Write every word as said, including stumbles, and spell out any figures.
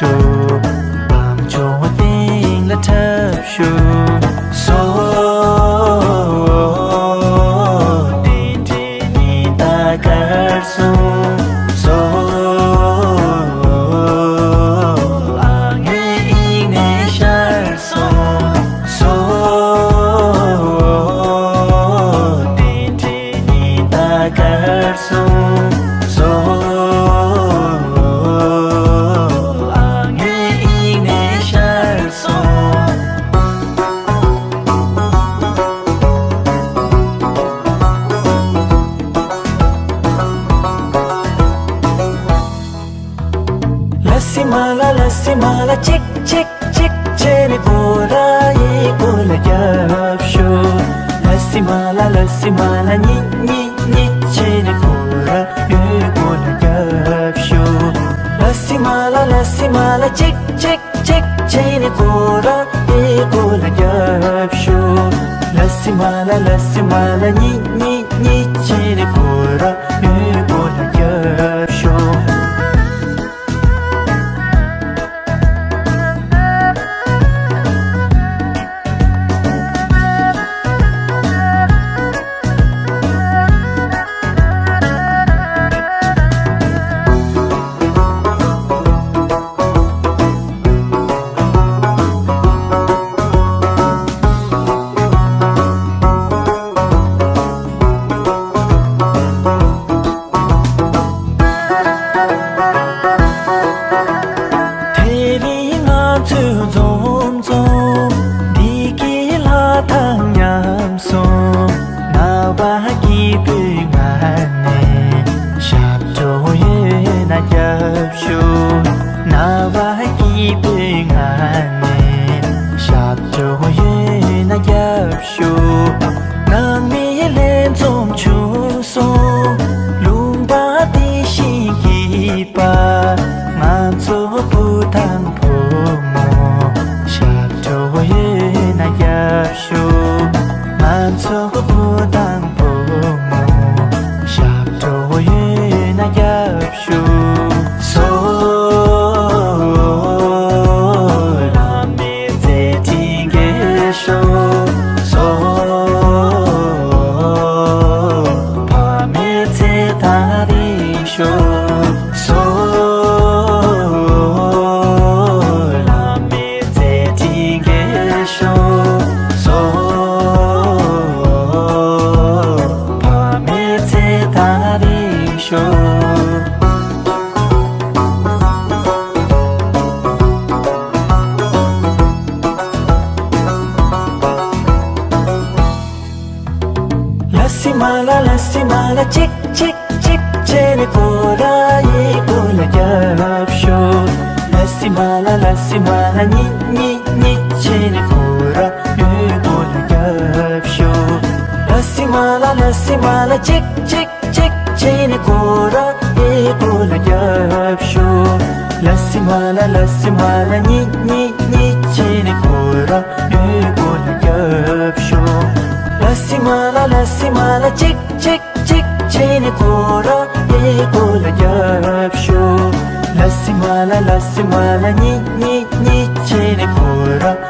ཞུ། བང་ཆུང་སྟེང་ལ་འཁྲབ་ཞུ། སོ། དེ་འདྲའི་ཉི་ཟླ་དཀར་སོང་། སོ། ཨ་ངའི་དབྱིངས་ནས་ཤར་སོང་། སོ། དེ་འདྲའི་ཉི་ཟླ་དཀར་སོང་། སོ། ཨ་ངའི་དབྱིངས་ནས་ཤར་སོང་། ལ་སི་མ་ལ་ལ་སི་མ་ལ་གཅིག་གཅིག་གཅིག་བྱས་ནས་ཁོ་ར་ཡི་གུ་ལ་རྒྱབ་ཤོག་ལ་སི་མ་ལ་ལ་སི་མ་ལ་གཉིས་གཉིས་གཉིས་བྱས་ནས་ཁོ་ར་ཡི་གུ་ལ་རྒྱབ་ཤོག་ལ་སི་མ་ལ་ལ་སི་མ་ལ་གཅིག་གཅིག་གཅིག་བྱས་ནས་ཁོ་ར་ཡི་གུ་ལ་རྒྱབ་ཤོག་ལ་སི་མ་ལ་ལ་སི་མ་ལ་གཉིས་གཉིས་གཉིས་བྱས་ནས་ཁོ་ར་ཡི་གུ་ལ་རྒྱབ་ཤོག་དེ་རིང་ང་ཚོའི་འཛོམས་འཛོམས་འདི་གི་ལྷ་དང་མཉམ་སོང་། རྣ་བ་སྐྱིད་པོའི་ངང་ནས་ཞབས་བྲོ་ཡོད་ན་རྒྱབ་ཤོག་རྣ་བ་སྐྱིད་པོའི་ངང་ནས་ཞབས་བྲོ་ཡོད་ན་རྒྱབ་ཤོག་ནང་མི་ལྷན་འཛོམས་བྱུང་སོང་། ལུང་པ་འདི་བཞིན་སྐྱིད་པ། ང་ཚོ་བུ་དང་བུ་མོ་ཞབས་བྲོ་ཡོད་ན་རྒྱབ་ཤོག་ང་ཚོ་བུ་དང་བུ་མོ་ཞབས་བྲོ་ཡོད་ན་རྒྱབ་ཤོག་སོ། ལམ་མི་ཚེ་སྒྲིང་གེ་ཤོག་སོ། ཕ་མའི་ཚེ་ཐག་རིང་ཤོག་སོ། ལམ་མི་ཚེ་སྒྲིང་གེ་ཤོག་སོ། ཕ་མའི་ཚེ་ཐག་རིང་ཤོག་ལ་སི་མ་ལ་ལ་སི་མ་ལ་གཅིག་གཅིག་གཅིག་བྱས་ནས་ཁོ་ར་ཡི་གུ་ལ་རྒྱབ་ཤོག་ལ་སི་མ་ལ་ལ་སི་མ་ལ་གཉིས་གཉིས་གཉིས་བྱས་ནས་ཁོ་ར་ཡི་གུ་ལ་རྒྱབ་ཤོག་ལ་སི་མ་ལ་ལ་སི་མ་ལ་གཅིག་གཅིག་གཅིག་བྱས་ནས་ཁོ་ར་ཡི་གུ་ལ་རྒྱབ་ཤོག་ལ་སི་མ་ལ་ལ་སི་མ་ལ་གཉིས་གཉིས་གཉིས་བྱས་ནས་ཁོ་ར་ཡི་གུ་ལ་རྒྱབ་ཤོག་ལ་སི་མ་ལ་ལ་སི་མ་ལ་གཅིག་གཅིག་གཅིག་བྱས་ནས་ཁོ་ར་ཡི་གུ་ལ་རྒྱབ་ཤོག་ལ་སི་མ་ལ་ལ་སི་མ་ལ་གཉིས་གཉིས་གཉིས་བྱས་ནས་ཁོ་ར་